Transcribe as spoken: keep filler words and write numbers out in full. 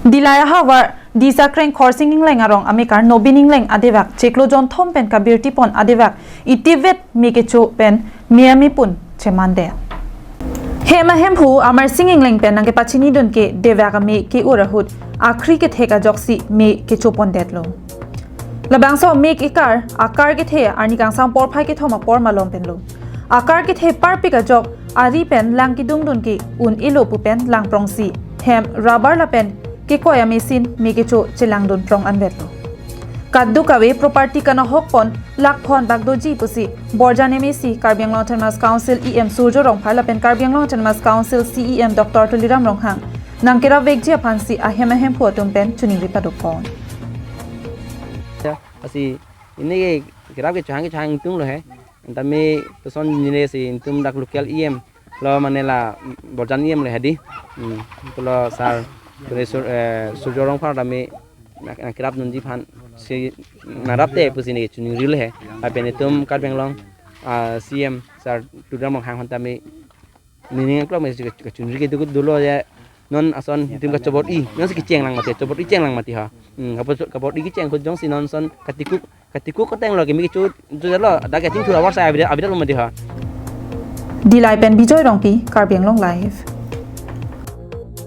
Dillai ahavar Disa Krengkhor Sing Ingleng arong amekar Nobin Ingleng adevak chiklo jonthom pen kabirti pon adevak itivet me kecho pen me amepun cheman det. Hem ahemphu Amar Sing Ingleng pen nangkepachini dun ke devak ame ke-ur ahut akhri kethek ajoksi me kecho pon detlo. Labangso me kekar akar kethe arni kangsam porphai kethom apor malom penlo. Akar kethe parpik ajok ari pen lang kedung dun ke un-elo pu pen langprongsi hem rubber lapen kekoi amesin me kecho chelang dun prong anvetlo. Kadokave property kanahok pon lakphon bak doji pusi Borjan M A C, Karbi Anglong Autonomous Council E M Surjo Rongphar lapen Karbi Anglong Autonomous Council C E M Doctor Tuliram Ronghang nangkerap vekji aphansi ahem ahemphu atum pen choningri padopon. Asi ini ke kerap kechohang kechohang ingtung lo he. Tame peson jine si ingtung dak local E M lo, mane la Borjan E M lo he di. Hmm. Pulo sar tuni sur eh, Surjo Rongphar tame nang nangkerap dunji aphansi nangrap te pusi ne choningri lo he. Lapen itum Karbi Anglong ah, C E M sar Tuliram Ronghang aphan tame nening aklong mesi kachunri kedo dolo ya. Non ason itum kachobot-i, non si kecheng lang mati, chobot-i cheng lang mati ha. Hmm, kapo chobot-i kecheng ahut jongsi non ason katikuk katikuk koteng lo kemi kecho jalo, dak kachingthur avar sai abida abida lo mati ha. Dillai pen Bijoy Rongpi, Karbi Anglong Live.